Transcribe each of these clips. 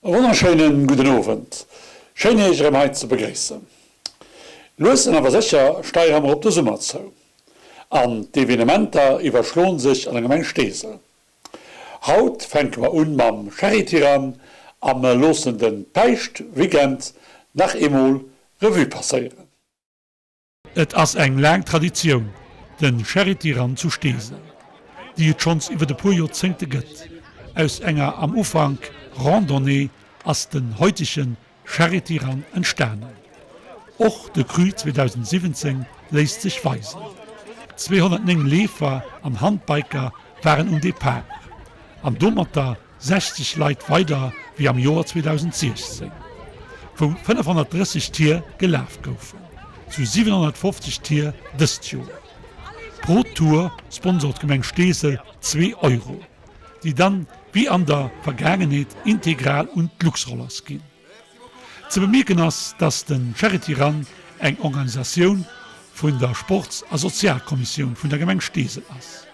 E wonnerschéinen gudden Owend. Schéin iech erëm hei ze begréissen. Lues an awer sécher steiere mer op de Summer zou an d'Evenementer iwwerschloen sech an der Gemeng Steesel. Haut fänke mer un mam Charity Run a mer loossen den Päischtweekend nach eemol Revue passéieren. Et ass eng laang Traditioun, den Charity Run zu Steesel, déi et schonns iwwert e puer Joerzéngte gëtt. Aus enger am Ufank Randonnée ass den heutegen Charity Run entstanen. Och de Cru 2017 léisst sech weisen. 209 Leefer an Handbiker waren um Depart an domatter 60 Leit weider wéi am Joer 2016, wou 530 Tier gelaf goufen, zu 750 Tier dëst Joer. Pro Tour sponsort d'Gemeng Steesel zwee Euro, déi dann wéi an der Vergaangenheet integral un d'Luxrollers ginn. Ze bemierken ass, dass den Charity Run eng Organisatioun vun der Sports a Sozialkommissioun vun der Gemeng Steesel ass,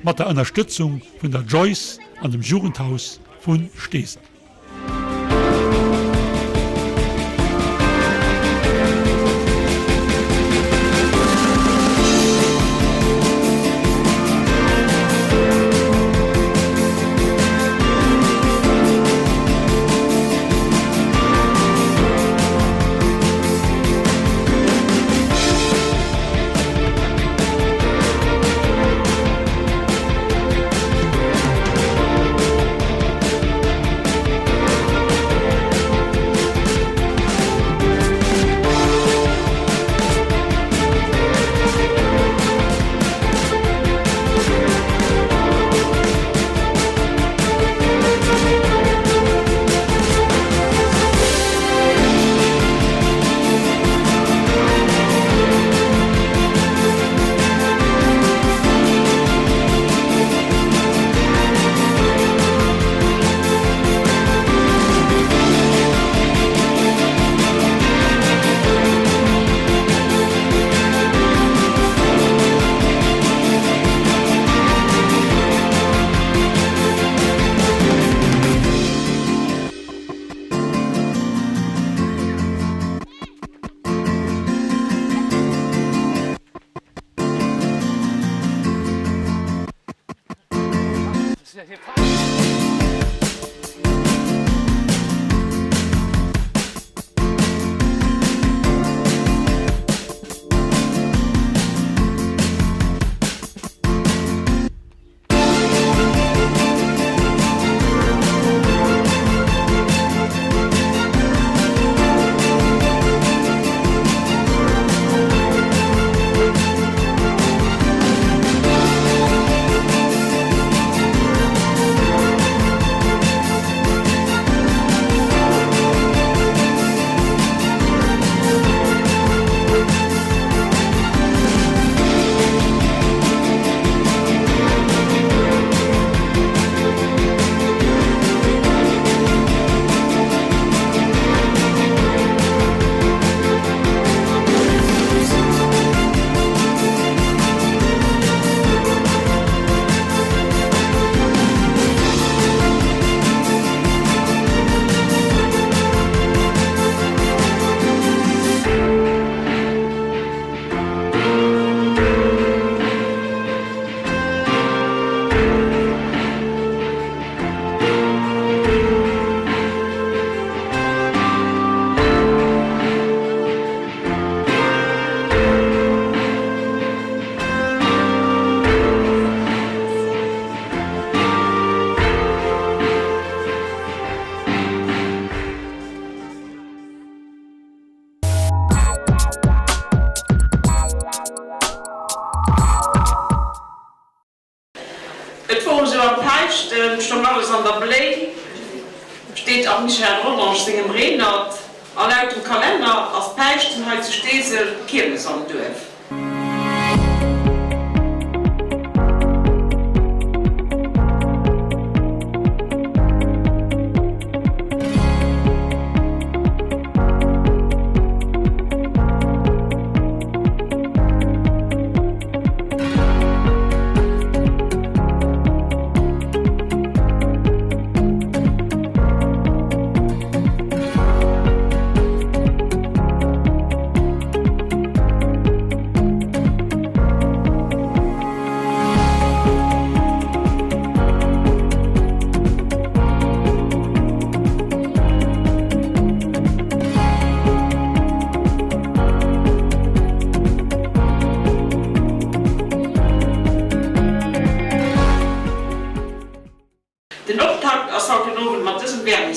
mat der Ënnerstëtzung vun der Joyce an dem Jugendhaus vu Steesel. Et wor esou am Päischten, stong alles an der Bléi, steet am Michel Rodange sengem Renert, a laut dem Kalenner ass Päischten hei zu Steesel Kiermes am Duerf.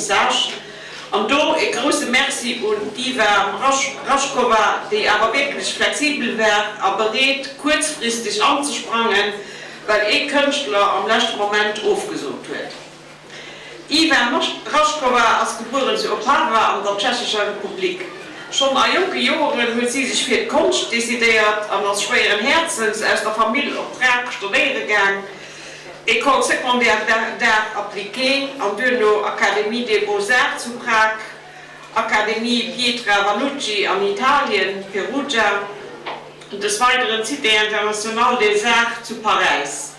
Vernissage. An do e grousse Merci un d'Iva Raschkova, déi awer wierklech flexibel war a bereet kuerzfristeg anzesprangen, well ee Kënschtler am leschte Moment ofgesot huet. D'Iva Raschkova ass gebueren zu Opava an der Tschechescher Republik. Schonn a jonke Joeren huet si sech fir d'Konscht decidéiert an ass schwéieren Häerzens aus der Famill op Prag studéiere gaang. École secondaire d'arts appliqués an duerno Académie des Beaux-Arts zu Prag, Académie Pietra Vannucci an Italien, Perugia, des Weideren Cité internationale des arts zu Paräis.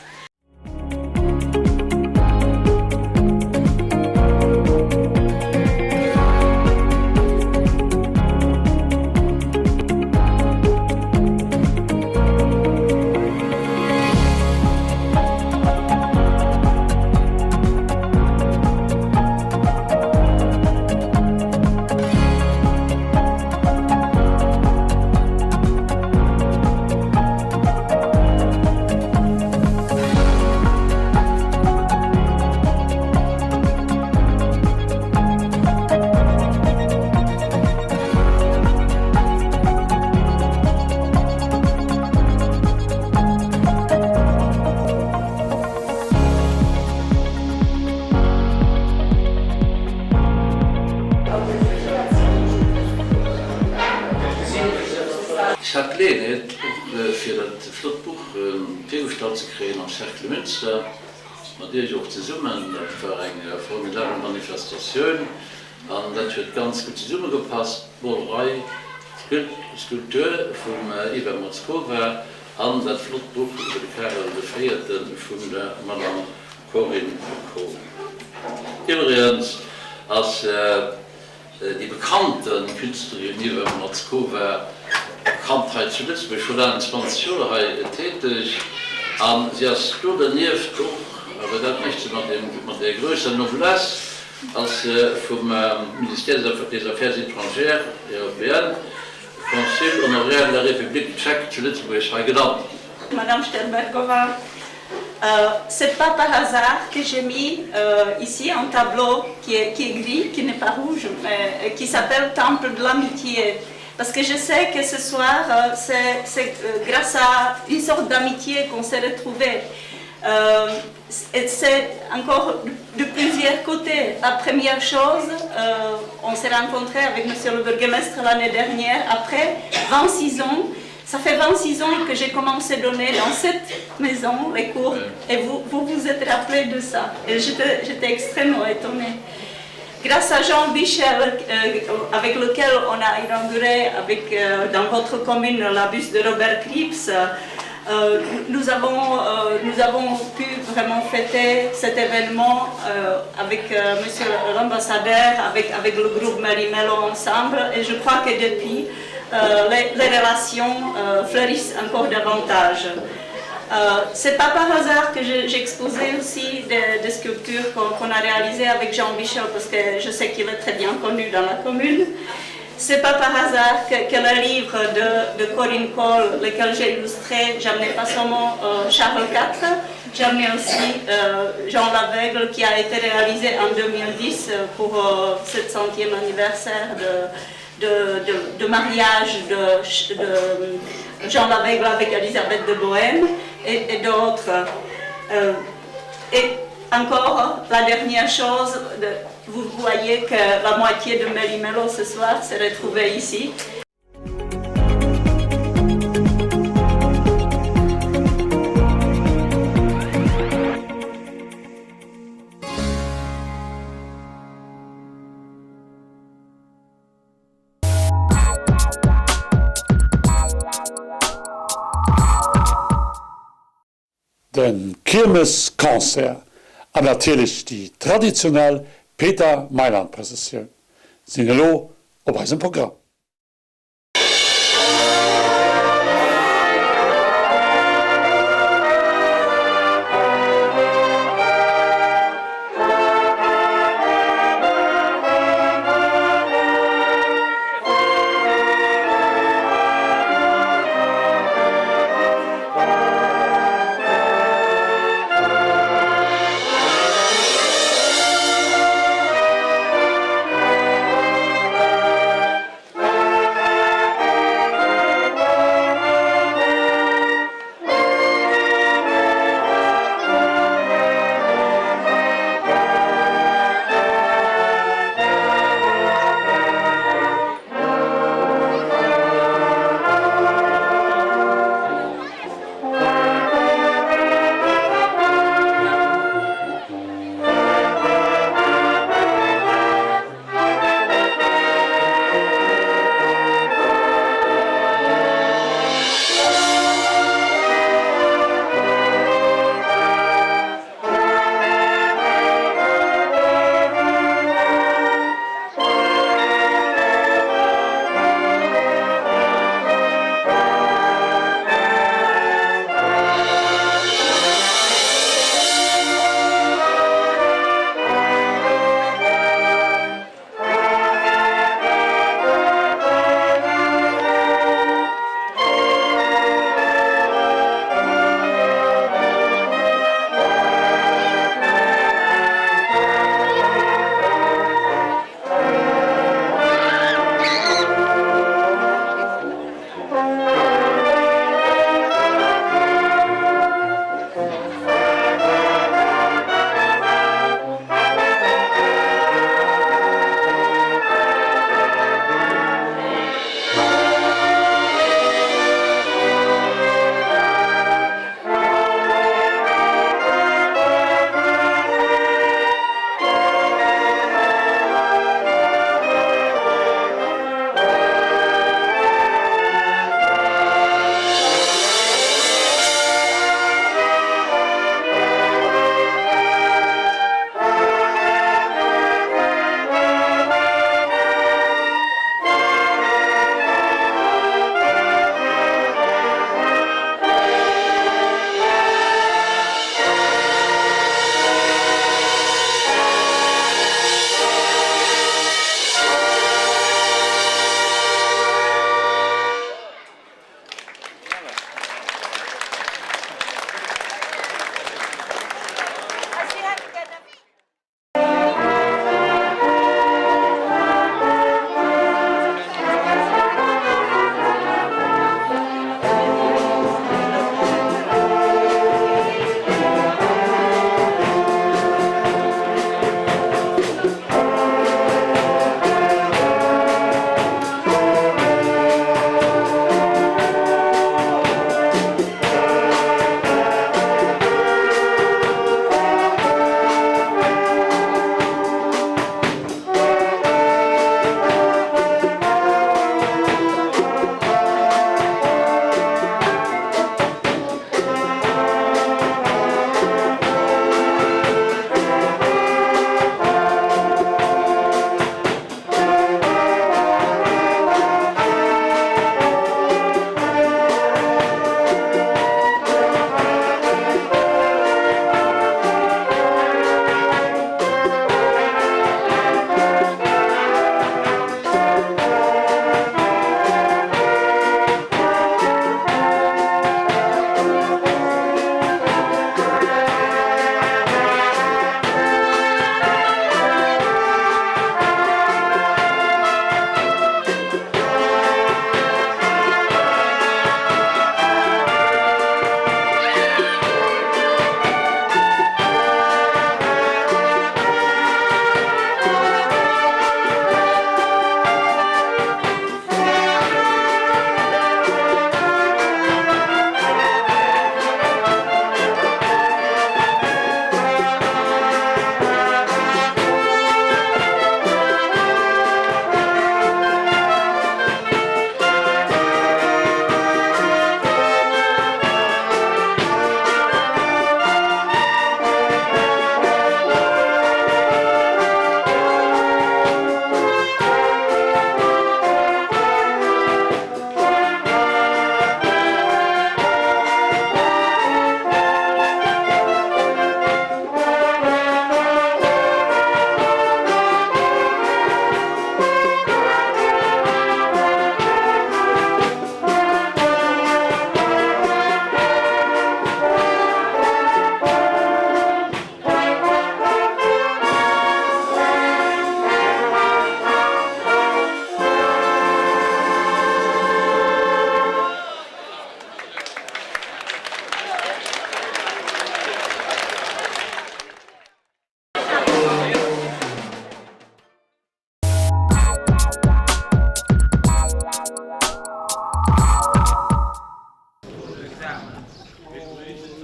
Ech hat d'Geleeënheet och fir dat flott Buch virgestallt ze kréien am Cercle Münster, mat Iech och zesummen. Dat war eng formidabel Manifestatioun an dat huet ganz gutt zesummegepasst. D'Molerei, d'Skulptur vum Eva Mrozkova an dat flott Buch iwwer de Karel de Véierte vun der Madame Corinne Kohl. Iwwregens ass déi bekannte Künstlerin Eva Mrozkova, bekannt hei zu Lëtzebuerg, scho laang 20 Joer hei täteg a si ass do dernieft och, awer dat mécht se mat där grousser Noblesse, ass vum Ministère des Affaires étrangères et européennes Consul honoraire de la République tchèque zu Lëtzebuerg hei genannt ginn. Madame Sternbergova, c'est pas par hasard que j'ai mis ici un tableau qui est, qui est gris, qui n'est pas rouge, mais qui s'appelle Temple de l'amitié. Parce que je sais que ce soir, c'est grâce à une sorte d'amitié qu'on s'est retrouvés. Euh, c'est encore de plusieurs côtés. La première chose, euh, on s'est rencontré avec monsieur le bourgmestre l'année dernière, après 26 ans. Ça fait 26 ans que j'ai commencé à donner dans cette maison les cours et vous vous, vous êtes rappelé de ça. Et j'étais extrêmement étonnée. Grâce à Jean Michel, euh, avec lequel on a inauguré avec, euh, dans votre commune la bus de Robert Krips, euh, nous, avons, euh, nous avons pu vraiment fêter cet événement euh, avec euh, monsieur l'ambassadeur, avec, avec le groupe Marie-Melo ensemble. Et je crois que depuis, euh, les, les relations euh, fleurissent encore davantage. Euh, c'est pas par hasard que j'ai exposé aussi des, des sculptures qu'on qu a réalisées avec Jean Michel, parce que je sais qu'il est très bien connu dans la commune. C'est pas par hasard que, que le livre de, de Corinne Cole, lequel j'ai illustré, j'amenais pas seulement euh, Charles IV, j'amenais aussi euh, Jean Laveugle qui a été réalisé en 2010 pour euh, 700e anniversaire de, de, de, de mariage de, de Jean Laveugle avec Elisabeth de Bohème et, et d'autres. Euh, et encore, la dernière chose, de, vous voyez que la moitié de Méli-Mélo ce soir s'est retrouvée ici. De Kiermesconcert an natierlech déi traditionell Peter Mailand Prëssessioun sinn elo op eisem Programm.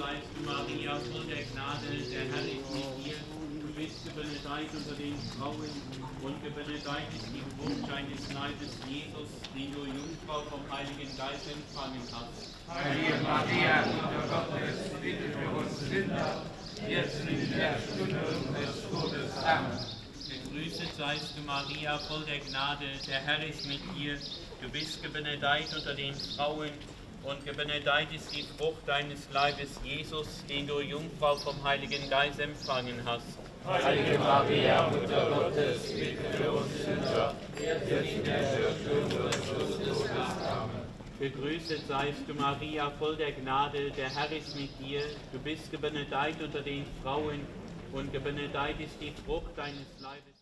seist du, Maria, voll der Gnade, der Herr ist mit dir. Du bist gebenedeit unter den Frauen, und gebenedeit ist die Frucht deines Leibes, Jesus, den du, Jungfrau, vom Heiligen Geist empfangen hast. Heilige Maria, Mutter Gottes, bitte für uns Sünder, jetzt und in der Stunde unseres Todes. Amen. Gegrüßet seist du, Maria, voll der Gnade, der Herr ist mit dir. Du bist gebenedeit unter den Frauen, und gebenedeit ist die Frucht deines Leibes, Jesus, den du, Jungfrau, vom Heiligen Geist empfangen hast. Heilige Maria, Mutter Gottes, bitte für uns Sünder, jetzt und in der Stunde unseres Todes. Amen. Gegrüßet seist du, Maria, voll der Gnade, der Herr ist mit dir. Du bist gebenedeit unter den Frauen, und gebenedeit ist die Frucht deines Leibes.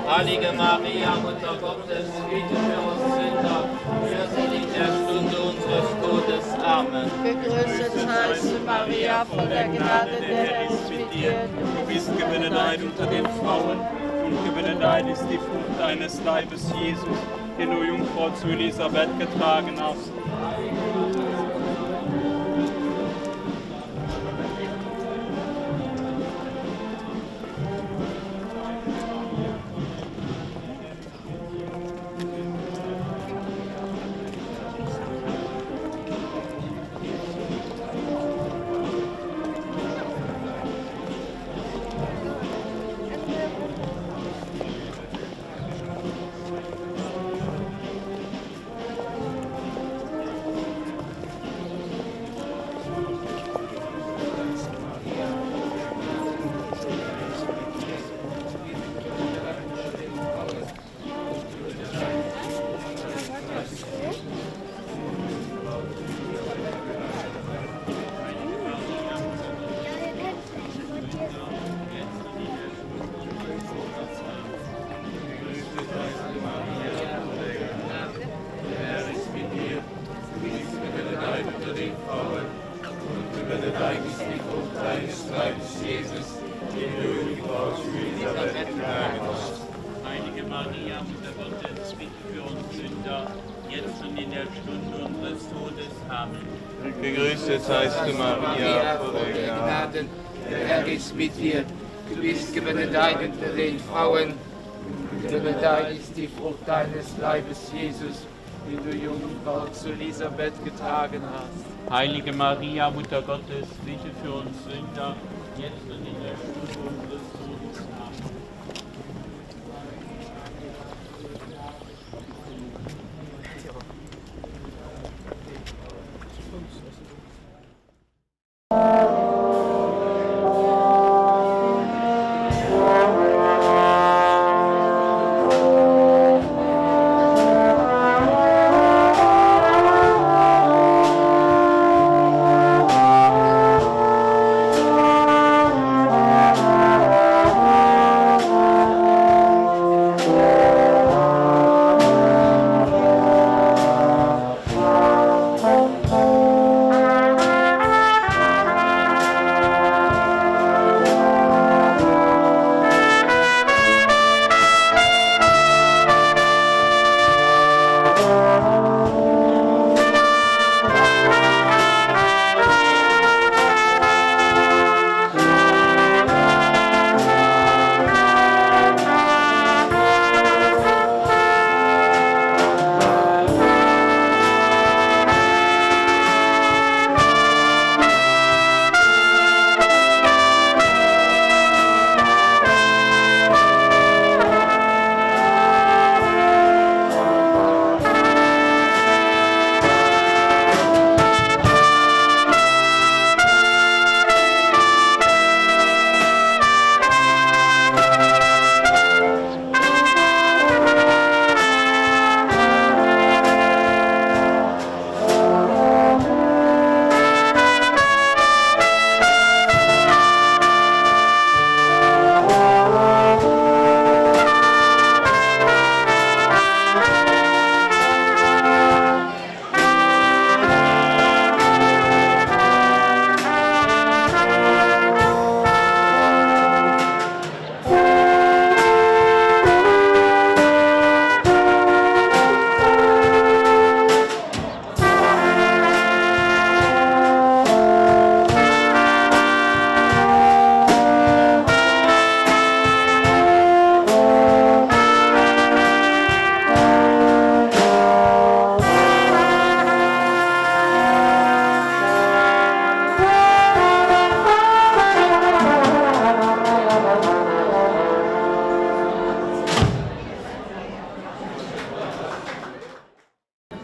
Heilige Maria, Mutter Gottes, bitte für uns Sünder, jetzt und in der Stunde unseres Todes. Amen. Gegrüßet seist du, Maria, voll der Gnade, der Herr ist mit dir. Du bist gebenedeit unter den Frauen, und gebenedeit ist die Frucht deines Leibes, Jesus, den du Jungfrau zu Elisabeth getragen hast. Jesus, den du, Jungfrau zu Elisabeth getragen hast. Heilige Maria, Mutter Gottes, bitte für uns Sünder, jetzt und in der Stunde unseres Todes. Amen. Gegrüßet seist du, Maria, voll der Gnade, der Herr ist mit dir. Du bist gebenedeit unter den Frauen, und gebenedeit ist die Frucht deines Leibes, Jesus, den du, Jungfrau zu Elisabeth getragen hast. Heilige Maria, Mutter Gottes, bitte für uns Sünder, jetzt und in der Stunde unseres Todes. Amen.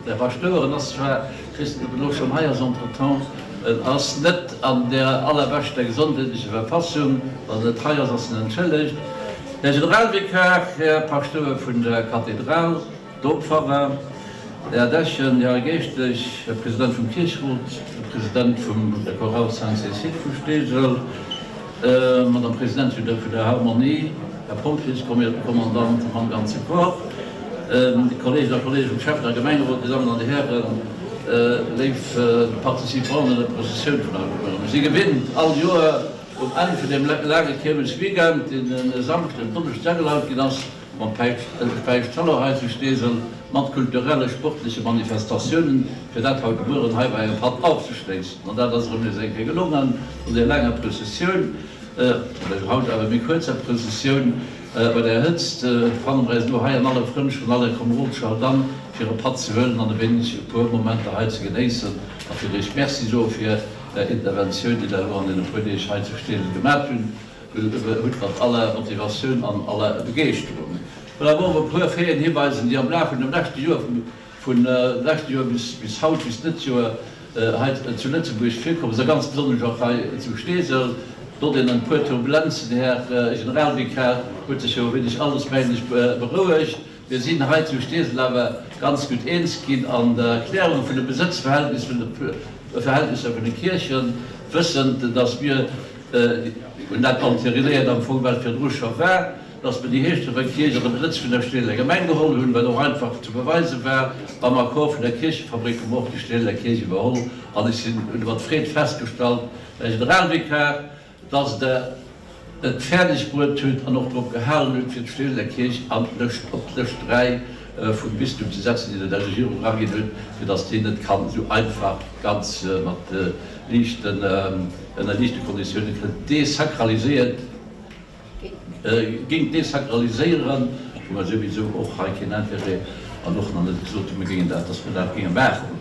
De Paschtouer, en ass zwar, ech weess net ob en elo schonn hei ass entretemps, en ass net an där allerbeschter gesondheetlecher Verfassung, wann en net hei ass, ass en entschëllegt, Här Generalvikar, Här Paschtouer vun der Kathedral, Dompfarrer, Här Dechen, Här Geeschtlech, Här President vum Kiercherot, Här President vum der Chorale Sainte-Cécile vu Steesel, Madame Presidentin vun der Harmonie, Här Pompjeeskommandant mam ganze Corps, Kolleegen a Kolleege vum Schäffen a Gemengerot, Dir Dammen an Dir Hären, léif Participanten un der Prozessioun vun haut Mueren. Mir si gewinnt, all Joer um Enn vun deem laange Kiermesweekend, deen e Samschden, Donneschdes agelaut ginn ass, mam Päischthallo hei zu Steesel, mat kulturelle, sportleche Manifestatiounen, fir dat haut de Mueren hei bei engem Patt ofzeschléissen. An dat ass erëm nees eng Kéier gelongen, no där laanger Prëssessioun, oder haut awer méi kuerzer Prëssessioun, bei där Hëtzt, fanne mer eis elo hei an aller Frëndschaft an aller Komerodschaft an, fir e Patt ze huelen an e wéineg e puer Momenter hei ze genéissen a fir Iech Merci soe fir Är Interventioun, déi Der elo an deene puer Deeg hei zu Steesel gemat hunn. Hutt mat aller Motivatioun an aller Begeeschterung. Wëll awer och op e puer Faiten hiweisen, déi am Laf vun dem leschte Joer, vun leschte Joer bis haut, bis dëst Joer hei zu Lëtzebuerg virkomm sinn, a ganz besonnesch och hei zu Steesel. No deenen puer Turbulenzen, Här Generalvikar, huet sech jo e wéineg alles, mengen ech, berouegt. Mir sinn hei zu Steesel awer ganz gutt eens ginn an der Erklärung vun de Besëtzverhältnis vun de Verhältnisser vun de Kierchen, wëssend, dass mir hunn dat entérinéiert am Fong, wat virdru scho war, dass mir déi Heeschdrefer Kierch an de Besëtz vun der Steeseler Gemeng geholl hunn, wat och einfach ze beweise war. Mam Accord vun der Kierchefabrik hu mer och déi Steeseler Kierch iwwerholl an ech sinn, hunn mat Freed festgestallt, Här Generalvikar. dass Der et fäerdeg bruet hutt an och drop gehalen hutt, fir d'Steeseler Kierch an d'Lëscht, op d'Lëscht 3 vum Bistum ze setzen, déi Der der Regierung eraginn hutt, fir dass déi net kann esou einfach ganz mat liichten, ënner liichte Konditiounen kënnt desakraliséiert Géing desakraliséieren, wou mer souwisou och hei keen Intérêt an och nach net gesot hunn, mir géingen dat, dass mer dat géinge maachen.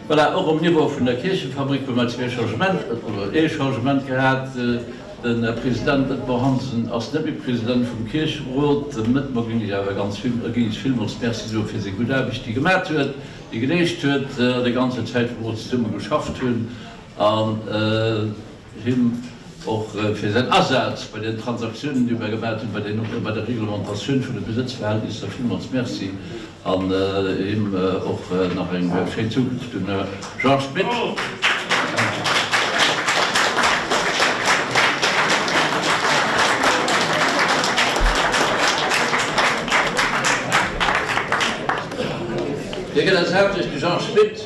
Voilà, och um Niveau vun der Kierchefabrik hu mer zwee Changement, oder ee Changement gehat. De President Dietmar Hansen ass net méi President vum Kiercherot. Dem Dietmar géing ech awer ganz vill, géing ech villmools Merci soe fir seng gutt Aarbecht, déi e gemat huet, déi e geleescht huet déi ganze Zäit, wou mer zesumme geschafft hunn. An him och fir säin Asaz bei den Transaktiounen, déi mer gemaat hunn, bei den, bei der Reglementatioun vun de Besëtzverhältnisser villmools Merci an him och nach eng schéin Zukunft, dem Här Jean Schmit. Dir gëtt eis haaptsächlech de Jean Schmit.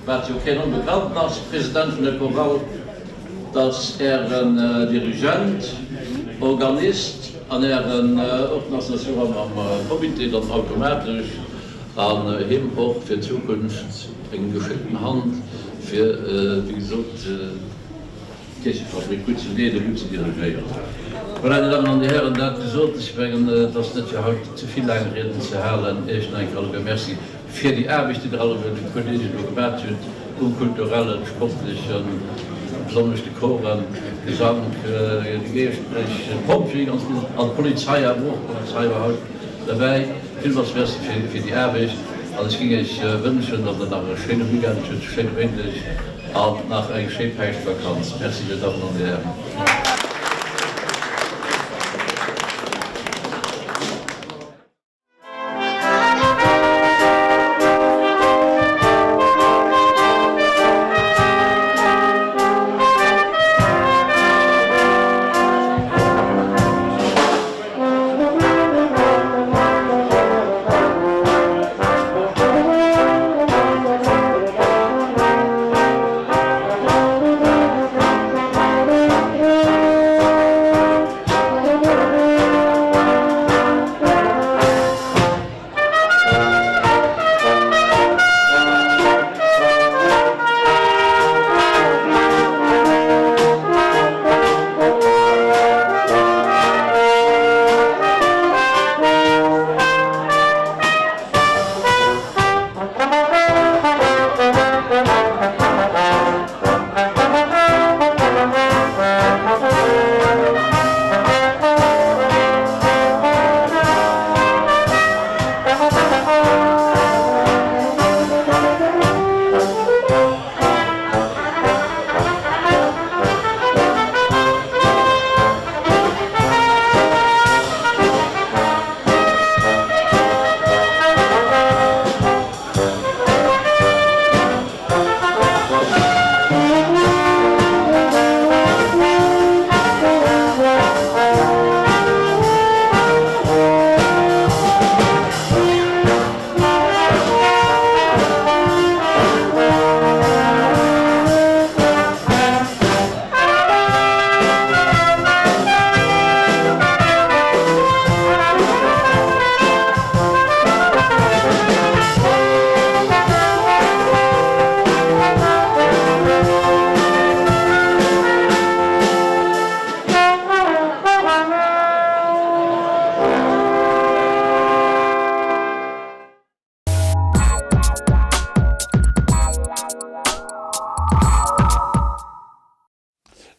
Wat jo keen Onbekannten ass, President vun der Chorale, dass Ären Dirigent, Organist an Ären och nach ass jo am Comité dann automatesch, an him och fir d'Zukunft eng geschéckten Hand fir, wéi gesot, d'Kierchefabrik gutt ze leeden, gutt ze dirigéieren. Voilà, Dir Dammen an Dir Hären, dat gesot, ech mengen, et ass net fir haut ze vill laang Rieden ze halen. Iech nach eng Kéier alleguer Merci fir déi Aarbecht, déi Der alleguer, déi Kolleegen do gemat hutt, um kulturellen, sportlechen, besonnesch de Choren, Gesank, déi Geeschtlech, d'Pompjeeë ganz vill an d'Polizei awer och, d'Polizei war haut derbäi. Villmools Merci fir déi Aarbecht an ech géing Iech wënschen, datt Der nach e schéine Weekend hutt, e schéine Méindeg an nach eng schéi Päischtvakanz. Merci, Dir Dammen an Dir Hären.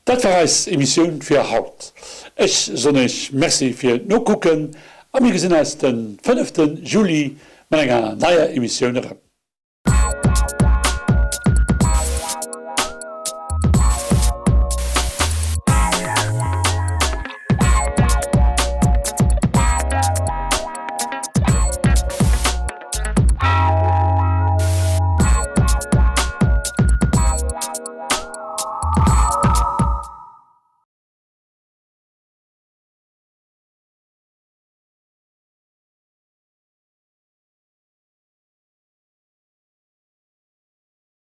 Dat war eis Emissioun fir haut. Ech soen iech Merci fir d'Nokucken a mir gesinn eis den fënneften Juli mat enger neier Emissioun erëm.